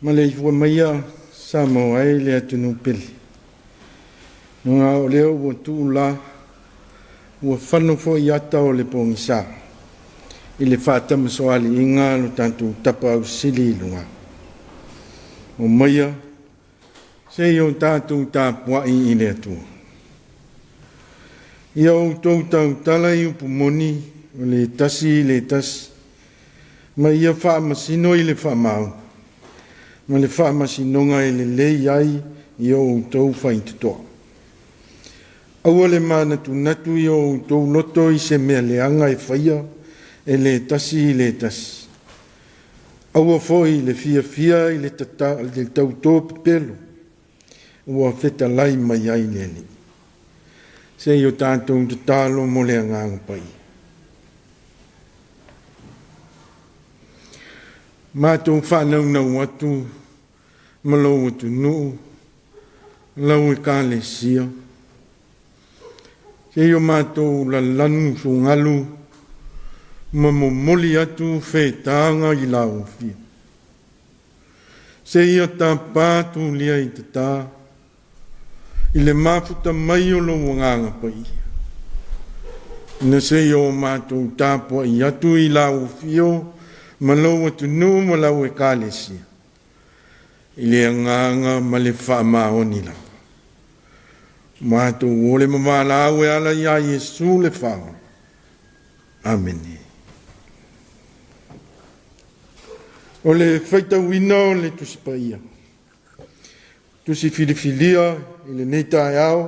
Maleifua maia Samoa e i le atunuu pele. Aua o lea ua tu'u la, ua fano foi ata o le pogisa i le faatamasoaliiga a lo tatou Tapaau Sili i luga. Omaia se i o tatou tapuai i le Atua. Ia outou tautala i upu moni o le tasi i le tasi, ma ia faamasino i le faamaoni ma le faamasinoga e lelei ai i o outou faitotoa. Aua le manatunatu i o outou loto i se mea leaga e faia e le tasi i le tasi. Aua foi le fiafia i le tautō pepelo ua fetalai mai ai le Alii. Se i o tatou tatalo mo le Agaga Paia. Matou faanaunau atu ma lou atunuu, lau Ekalesia, se i o matou lalanu sugalu ma momoli atu fetaga i lauofia. Seia tapa tulia i tata i le mafuta mai o lou Agaga Paia, ina se i o matou tapuai atu i lau afio ma lou atunuu ma lau Ekalesia, i le agaga ma le faamaoni lava. Matou ole ma valaau e ala iā Iesu le Faaola. Amene. O le faitauina o le Tusi Paia, tusi filifilia i lenei taeao,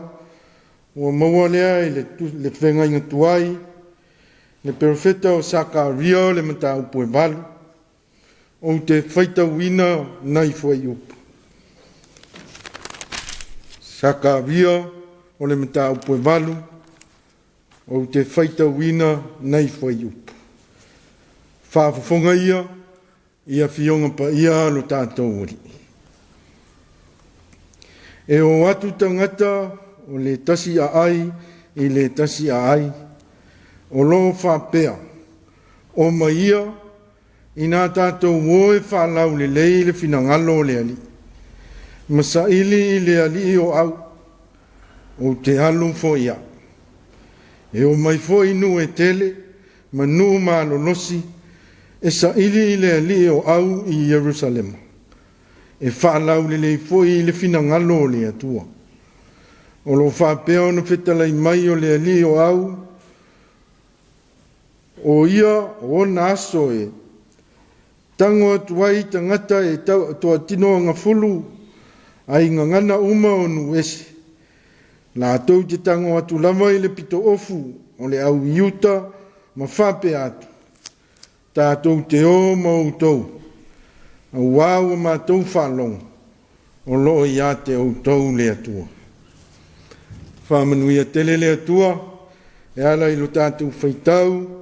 ua maua lea i le feagaiga tuai, le perofeta o Sakaria o le mataupu e 8, ou te faitauina nai fuaiupu. Sakaria o le mataupu e 8, ou te faitauina nai fuaiupu. Faafofoga ia i afioga paia a lo tatou Alii. E o atu tagata o le tasi aai i le tasi aai, o lo o faapea, o mai ia, ina tatou o e faalaulelei le finagalo o le Alii, ma saili i le Alii o au, ou te alu foi au. E o mai foi nuu e tele, ma nuu malolosi, e saili i le Alii o au i Ierusalema, e faalaulelei foi i le finagalo o le Atua. O lo o faapea ona fetalai mai o le Alii o au, o ia o ona aso e tango atu ai tagata e toatino agafulu ai gagana uma o nuu ese. Latou te tango atu lava i le pitoofu o le au Iuta ma faapea atu, tatou te o ma outou, auā ua matou faalogo, o lo o ia te outou le Atua. Faamanuia tele le Atua e ala i lo tatou faitau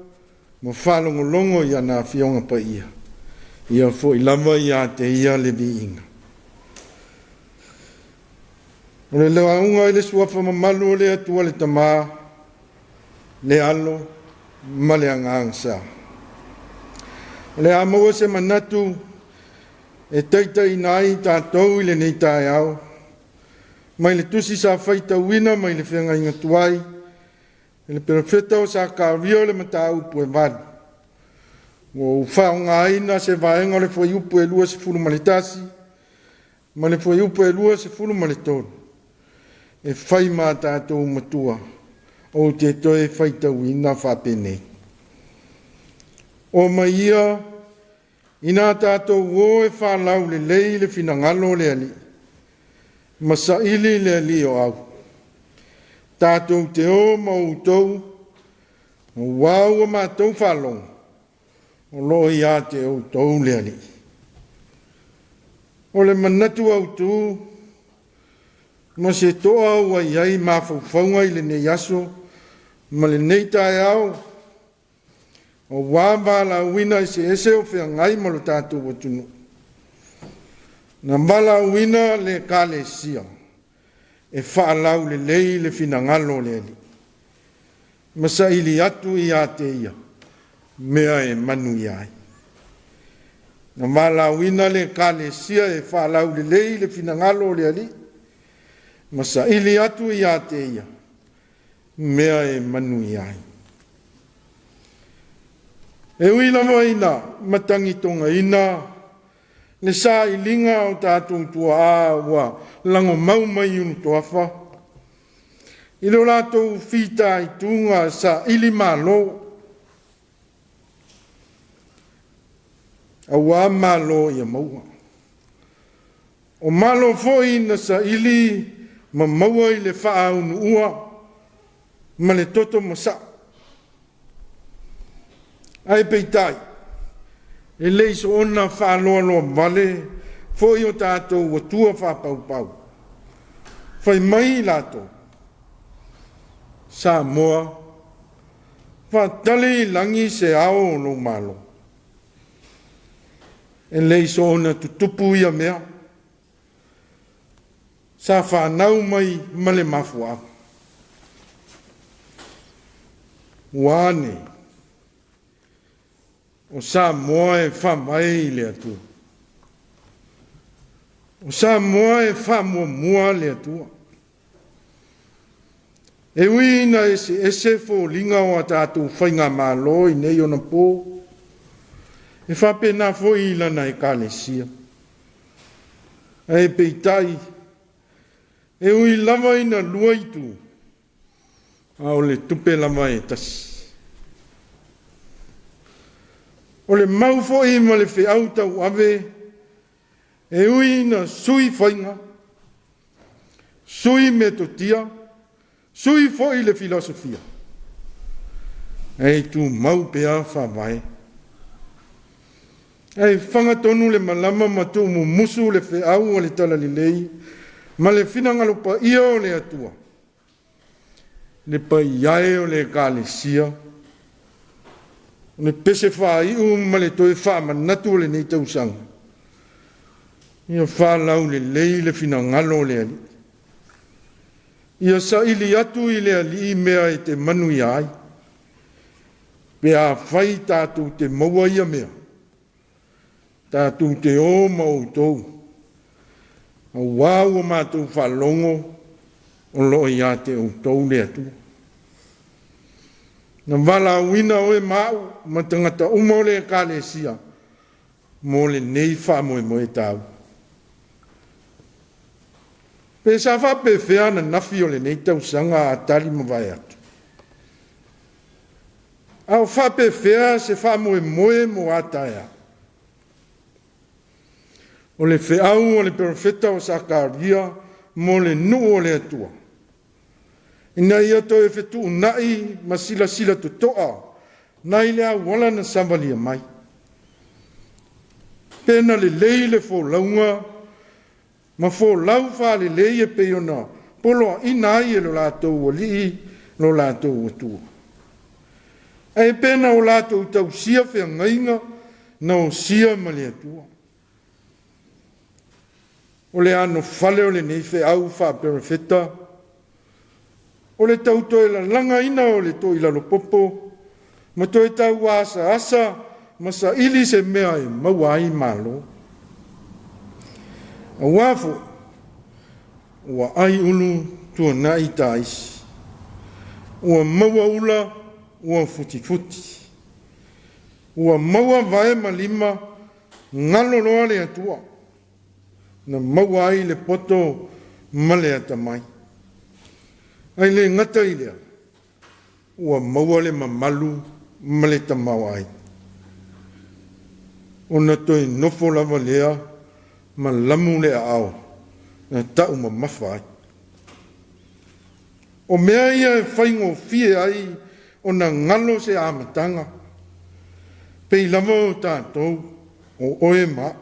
ma faalogologo i ana afioga paia. Ia foi lava ia te ia le viiga. O le lauga i le suafa mamalu o le Atua le Tama, le Alo ma le Agaga Sa. O le a maua se manatu e taitaiina ai tatou i lenei taeao, mai le tusi sa faitauina mai le feagaiga tuai, i le perofeta o Sakaria o le mataupu e 8. Ua ou faaaogaina se vaega o le fuaiupu e 21 ma le fuaiupu e 23 e fai ma tatou matua, ou te toe faitauina faapenei. O mai ia, ina tatou o e faalaulelei le finagalo o le Alii, ma saili le Alii o au. Tatou te o ma outou, auā ua matou faalogo, o lo o ia te outou le Alii. O le manatu autū, ma se toa ua i ai mafaufauga i lenei aso ma lenei taeao, auā valaauina eseese o feagai ma lo tatou atunuu. Na valaauina le Ekalesia e faalaulelei le finagalo o le Alii, ma saili atu ia te ia mea e manuia ai. Na valaauina le Ekalesia e faalaulelei le finagalo o le Alii ma saili atu ia te ia mea e manuia ai. E ui lava ina matagitogaina le sailiga o tatou tuaa ua lagomau mai i Unutoafa i lo latou fitaituga saili malo, auā malo ia maua. O malo foi na saili ma maua i le faaunuua ma le toto masaa. Ae peitai, e le i soona faaloaloa vale foi o tatou atua faapaupau. Fai mai i latou, Samoa, faatali i lagi se ao o lou Malo. E le i soona tutupu ia mea, sa fanau mai ma le mafuaaga. Ua a nei? O Samoa e faavae i le Atua. O Samoa e faamuamua le Atua. E ui ina eseese foliga o a tatou faigamalo i nei ona po, e faapena foi i lana Ekalesia. Ae peitai, e ui lava ina lua itu, a o le tupe lava e tasi. O le mau foi ma le feau tauave, e ui ina sui faiga, sui metotia, sui foi le filosofia, ae tumau pea faavae. Ae faga tonu le malama ma tuumumusu le feau o le talalelei ma le finagalo paia o le Atua, le paia e o le Ekalesia, o le pese faaiu ma le toe faamanatu o lenei tausaga, ia faalaulelei le finagalo o le Alii. Ia saili atu i le Alii mea e te manuia ai, pe afai tatou te maua ia mea, tatou te o ma outou, auā ua matou faalogo o lo o ia te outou le Atua. Na valaauina oe ma au ma tagata uma o le Ekalesia mo lenei faamoemoe taua. Pe sa faapefea ananafi o lenei tausaga a tali ma vae atu? A o faapefea se faamoemoe mo a taeao? O le feau o le perofeta o Sakaria mo le nuu o le Atua, ina ia toe fetuunai ma silasila totoa nai le auala na savalia mai. Pe na lelei le folauga ma folau faalelei e pei ona poloaiina ai e lo latou alii lo latou Atua. Ae pe na o latou tausia feagaiga na osia ma le Atua. O le anofale o lenei feau faaperofeta, o le tau toe lalagaina o le toilalopopo ma toe tauasaasa ma saili se mea e maua ai malo. Auā foi, ua ai ulu tuanai taisi, ua maua ula ua futifuti, ua maua vae ma lima, galo loa le Atua, na maua ai le poto ma le atamai. Ae le gata i lea, ua maua le mamalu ma le tamaoaiga. Ona toe nofo lava lea ma lamu le aao na tau mamafa ai. O mea ia e faigofie ai ona galo se amataga, pei lava o tatou, o oe ma au.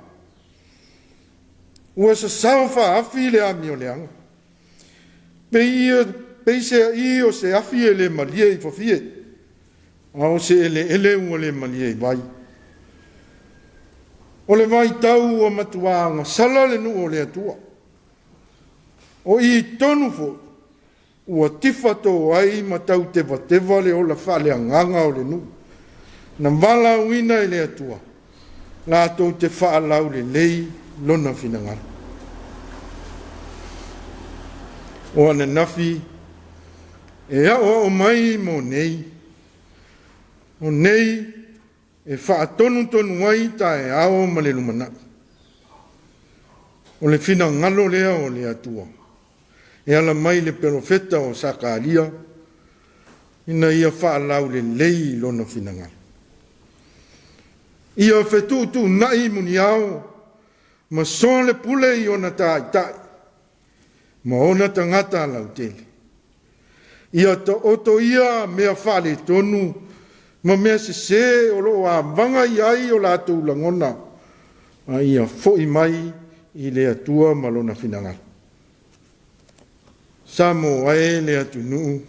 Ua sasao faaafi le amioleaga, peiseai o se afi e le malie i fafie, a o se eleele ua le malie i vai. O le vaitau ua matua agasala le nuu o le Atua. O i tonu foi ua tifa to ai ma tau tevateva le ola faaleagaga o le nuu, na valaauina e le Atua. latou te faalaulelei lona finagalo. O ananafi e aoao mai mo nei, o nei e faatonutonu ai taeao ma le lumanai. O le finagalo lea o le Atua e ala mai le perofeta o Sakaria ina ia faalaulelei lona finagalo. Ia fetuutuunai muniao ma soalepule i ona taitai ma ona tagata lautele. Ia taoto ia mea faaletonu ma mea sesē o lo o avaga i ai o latou lagona, a ia foi mai i le Atua ma lona finagalo. Samoa e le atunuu,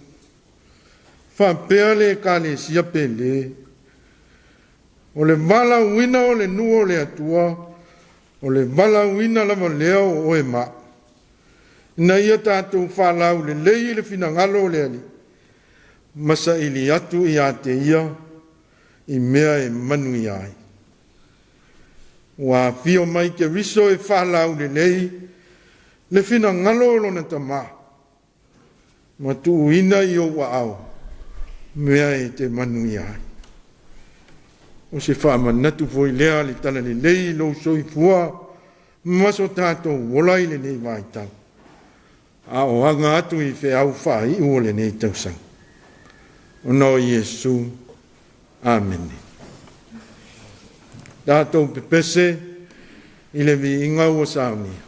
faapea le Ekalesia pele, o le valaauina o le nuu o le Atua, o le valaauina lava lea o oe ma au, ina ia tatou faalaulelei i le finagalo o le Alii, ma saili atu ia te ia i mea e manuia ai. Ua afio mai Keriso e faalaulelei le finagalo o lona Tama, ma tuuina i ou aao mea e te manuia ai. O se faamanatu foi lea a le Talalelei i lou soifua ma so tatou ola i lenei vaitau, a o aga atu i feau faaiu o lenei tausaga. Ona o Iesu. Amene. Tatou pepese i le viiga ua saunia.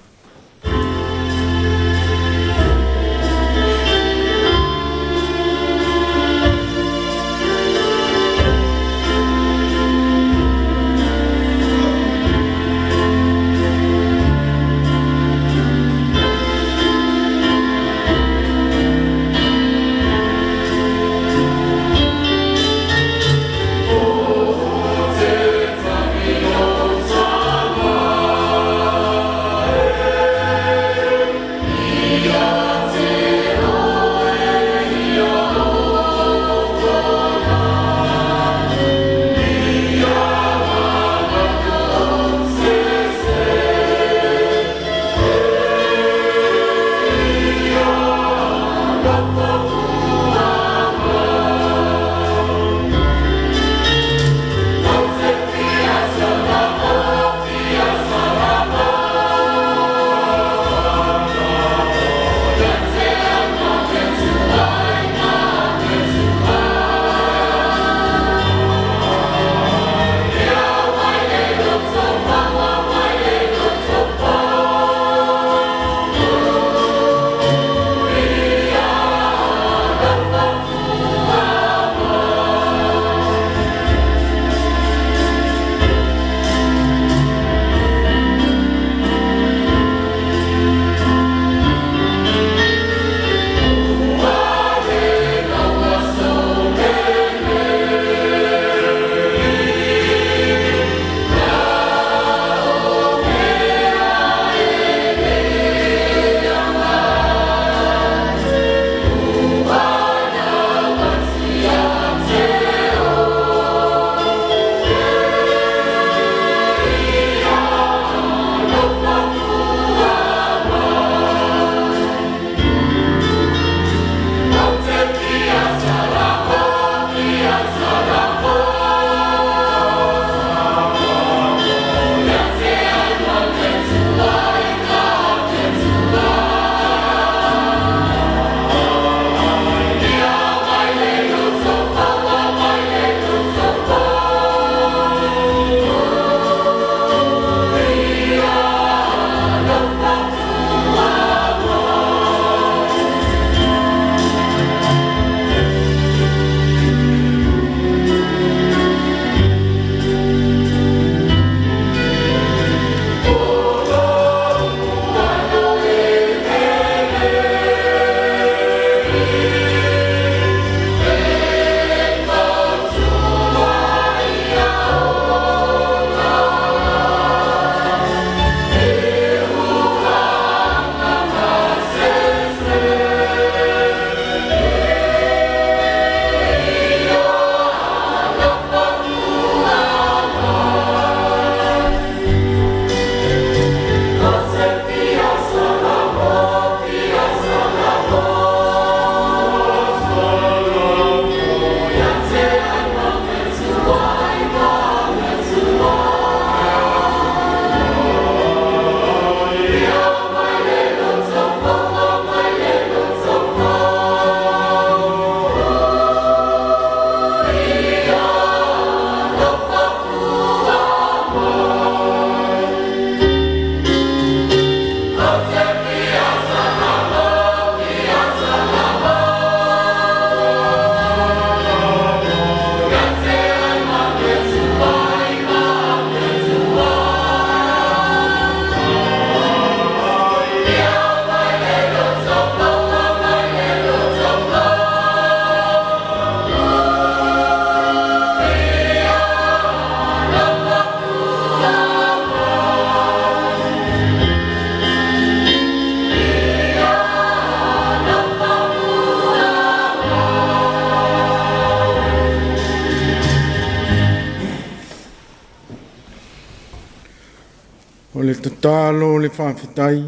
Tatalo le faafetai,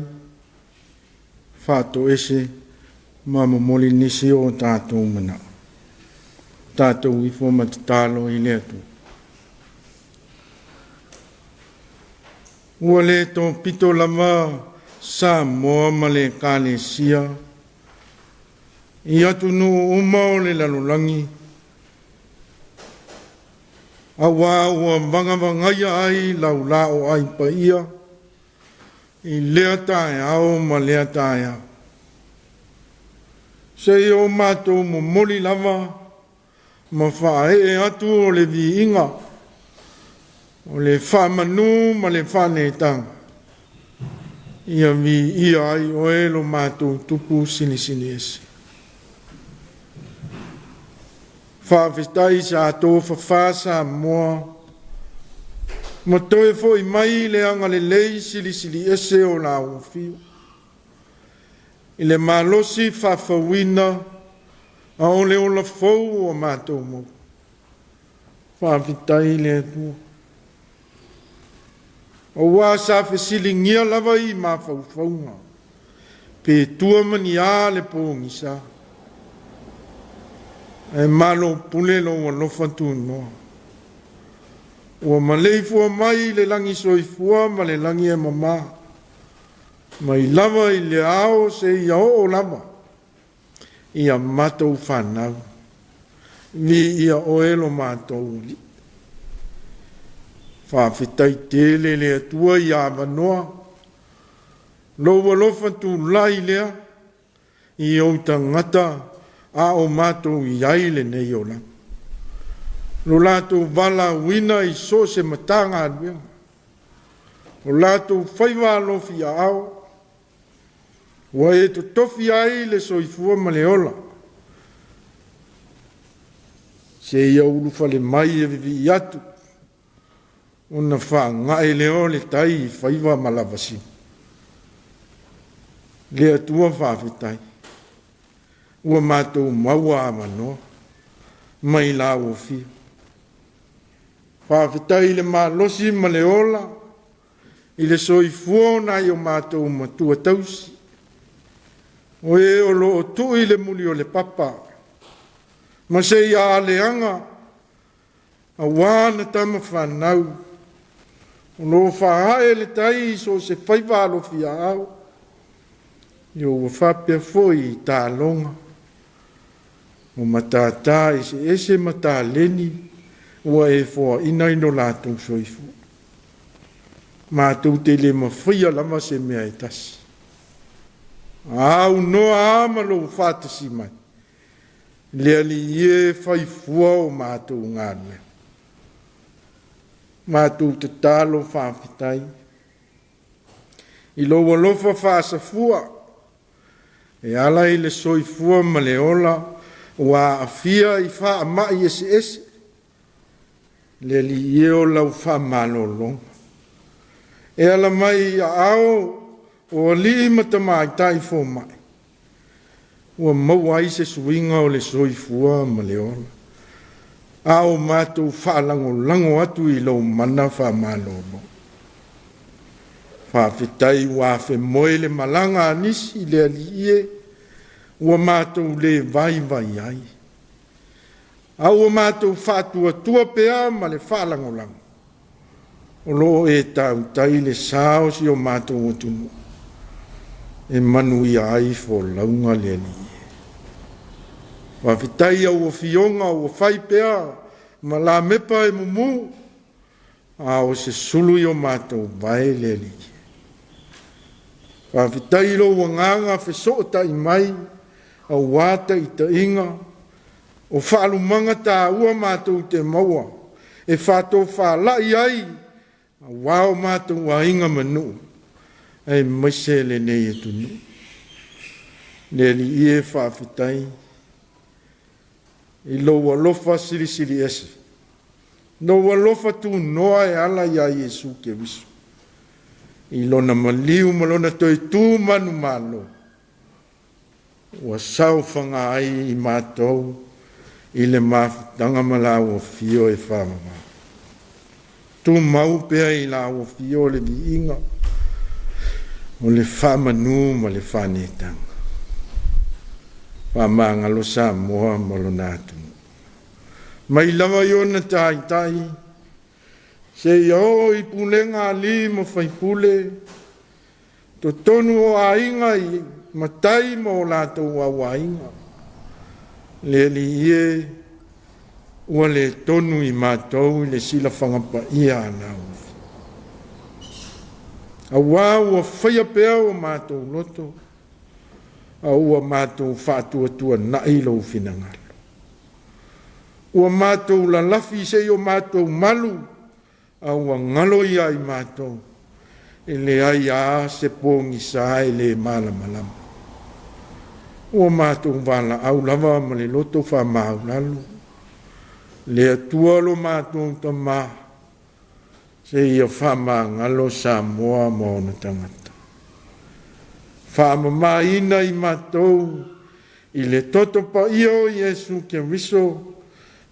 faatoese ma momoli nisi o tatou manao. Tatou ifo ma tatalo i le Atua. Ua le topito lava Samoa ma le Ekalesia i atunuu uma o le lalolagi, auā ua vagavagaia ai laulā o ai paia i lea taeao ma lea taeao. Seia o matou momoli lava ma faaee atu o le viiga, o le faamanu ma le faaneetaga, ia viia ai oe lo matou Tupu Silisili Ese. Faafetai sa tofafa Samoa ma toe foi mai le agalelei silisili ese o lau afio i le malosi faafouina a o le ola fou o matou maua. Faafetai i le Atua. Aua sa fesiligia lava i mafaufauga, pe tua ma ni a le pogisa, ae malo pule lou alofa tunoa. Ua maleifua mai i le lagi soifua ma le lagi e mama, mai lava i le ao seia oo lava ia matou fanau. Viia oe lo matou Alii. Faafetai tele le Atua i avanoa, lou alofa tulai lea i ou tagata a o matou i ai lenei olaga. Lo latou valaauina i so o se Matagaluega, o latou faiva alofiaao, ua e totofi ai le soifua ma le ola, seia ulufale mai e vivii atu, ona faagae lea o le tai i faiva ma lavasiga. Le Atua faafetai, ua matou maua avanoa mai lau afio. Faafetai i le malosi ma le ola, i le soifua o nai o matou matua tausi, o e o lo o tui le muli o le papa, ma seia aleaga, auā na tama fanau, o lo o faaae le tai i so o se faiva alofiaao, ia ua faapea foi i taaloga, o matata eseese ma taleni ua e foaina i lo latou soifua. Matou te le mafaia lava se mea e tasi. A aunoa lava ma lou faatasi mai, le Alii e fai fua o matou galuega. Matou tatalo faafetai i lou alofa faasafua e ala i le soifua ma le ola ua aafia i faamai eseese, le Alii e o lau faamalologa. E ala mai i aao o alii ma tamaitai fomai, ua maua ai se suiga o le soifua ma le ola, a o matou faalagolago atu i lou mana faamalolo. Faafetai ua afemoe le malaga a nisi i le Alii e, ua matou le vaivai ai, a ua matou faatuatua pea ma le faalagolago, o lo o e tautai le sa o si o matou atunuu, e manuia ai folauga le Alii. Faafetai au afioga ua fai pea ma lamepa e mumu, a o se sulu i o matou vae le Alii. Faafetai i lou agaga fesootai mai auā taitaiga, o faalumaga taua matou te maua, e faatofalai ai auā o matou aiga ma nuu, aemaise lenei atunuu. Le Alii e, faafetai i lou alofa silisili ese, lou alofa tunoa e ala iā Iesu Keriso, i lona maliu ma lona toe tu manumalo, ua saofaga ai i matou i le mafutaga ma lau afio e faavavau. Tumau pea i lau afio le viiga O le faamanu ma le faanetaga. Faamagalo Samoa ma lona atunuu. Mai lava i ona taitai seia oo i pulega a alii ma faipule, totonu o aiga i matai ma o latou auaiga. Le Alii e, ua le tonu i matou i le silafaga paia a lau Auā ua faia pea o matou loto, a ua matou faatuatuana'i lou finagalo. Ua matou lalafi se i o matou malu, a ua galo ia i matou, e leai a se pogisa e le malamalama. Ua matou valaau lava ma le loto faamaualalo, le Atua lo matou Tamā, seia faamagalo Samoa ma ona tagata. Faamamaina i matou i le toto paia o Iesu Keriso,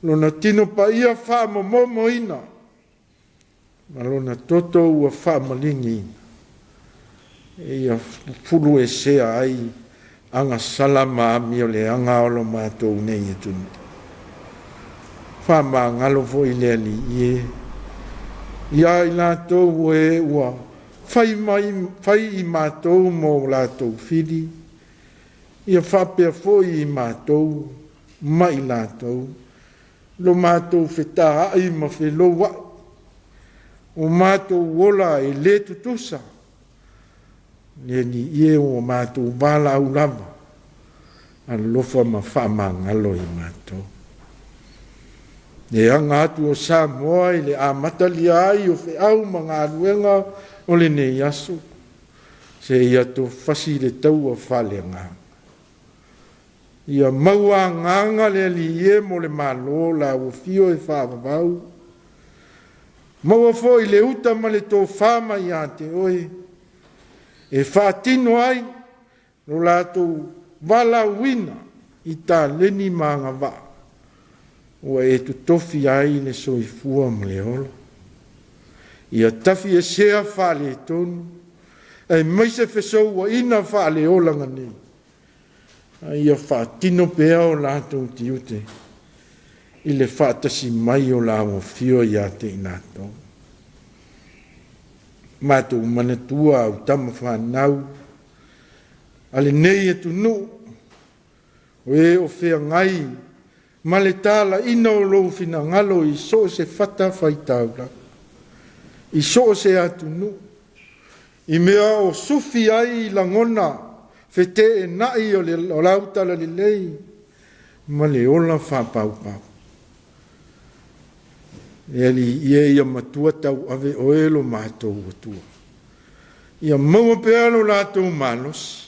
lona tino paia faamomomoina, ma lona toto ua faamaligiina, e ia fuluesea ai agasala ma amioleaga o lo matou nei atunuu. Faamagalo foi le Alii e, ia i latou e ua fai mai fai i matou ma o latou fili, ia faapea foi i matou ma i latou, lo matou fetaai ma feloua'i, o matou ola e lē tutusa, le Alii e, ua matou valaau lava, alofa ma faamagalo i matou. Le aga atu o Samoa i le amatalia ai o feau ma galuega o lenei aso, seia tofasi le taua faaleagaga. Ia maua agaga le Alii e mo le Malo lau afio e faavavau, maua foi le uta ma le tofa mai ia te oe, e faatino ai lo latou valaauina i taleni ma agavaa ua e totofi ai le soifua ma le ola. Ia tafiesea faaletonu, aemaise fesouaina faaleolaga nei, a ia faatino pea o latou tiute i le faatasi mai o lau afio ia te i latou. Matou manatua au tama fanau a lenei atunuu, o e o feagai ma le talaina o lou finagalo i so o se fatafaitaulaga, i so o se atunuu, i mea o sufi ai lagona feteenai o lau talalelei ma le ola faapaupau. Le Alii e, ia matua tauave oe lo matou Atua. Ia maua pea lo latou malosi,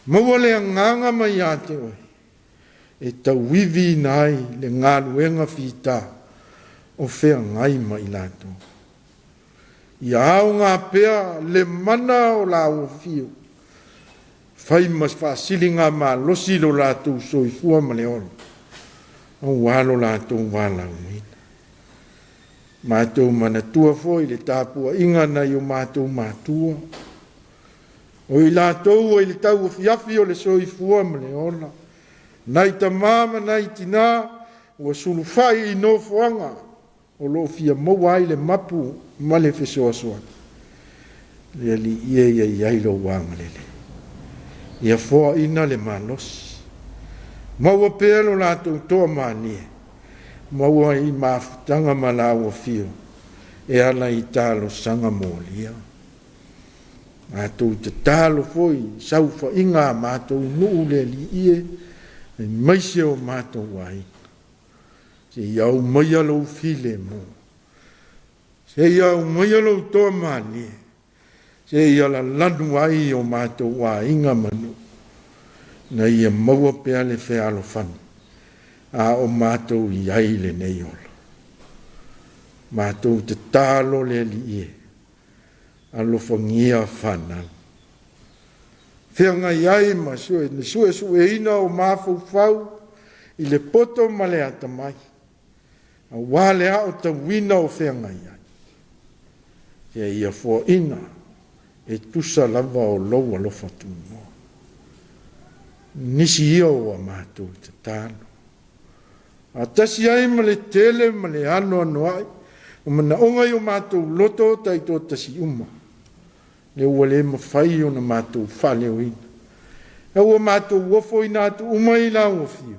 maua le agaga mai ia te oe, e tauiviina ai le galuega fita o feagai ma i latou. Ia aoga pea le mana o lau afio, fai ma faasiliga malosi lo latou soifua ma le ola, auā lo latou valaauina. Matou manatua foi le tapuaiga nai o matou matua, o i latou ua i le tauafiafi o le soifua ma le ola, nai tamā ma nai tinā ua sulufai i nofoaga o lo o fia maua ai le mapu ma le fesoasoani. Le Alii e, ia i ai lou agalelei, ia foaina le malosi, maua pea lo latou toamalie, maua i mafutaga ma lau afio e ala i talosaga molia. Matou tatalo foi saofaiga a matou nuu le Alii e, aemaise o matou aiga, seia aumaia lou filemu, seia aumaia lou toamalie, seia lalanu ai o matou aiga ma nuu, na ia maua pea le fealofani a o matou i ai lenei ola. Matou tatalo le Alii e, alofagia fanau, feagai ai ma le suesueina o mafaufau i le poto ma le atamai, auā le aotauina o feagai ai, seia foaina. e tusa lava o lou alofa tunoa. Nisi ia o a matou tatalo. Faatasi ai ma le tele ma le anoanoai o manaoga i o matou loto taitoatasi uma, lea ua le mafai ona matou faaleoina. A ua matou ofoina atu uma i lau afio,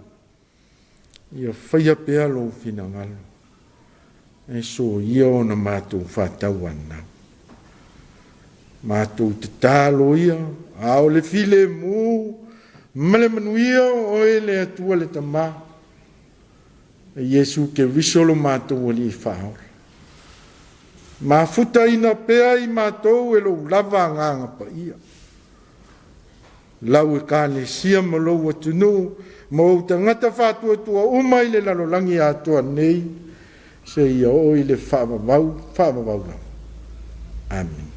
ia faia pea lou finagalo, e soia ona matou faatauanau. Matou tatalo ia, a o le filemu ma le manuia o oe le Atua le Tama, e Iesu Keriso lo matou Alii Faaola. Mafutaina pea i matou e lou lava Agaga Paia, lau Ekalesia ma lou atunuu ma ou tagata faatuatua uma i le lalolagi atoa nei, seia oo i le faavavau faavavau lava. Amene.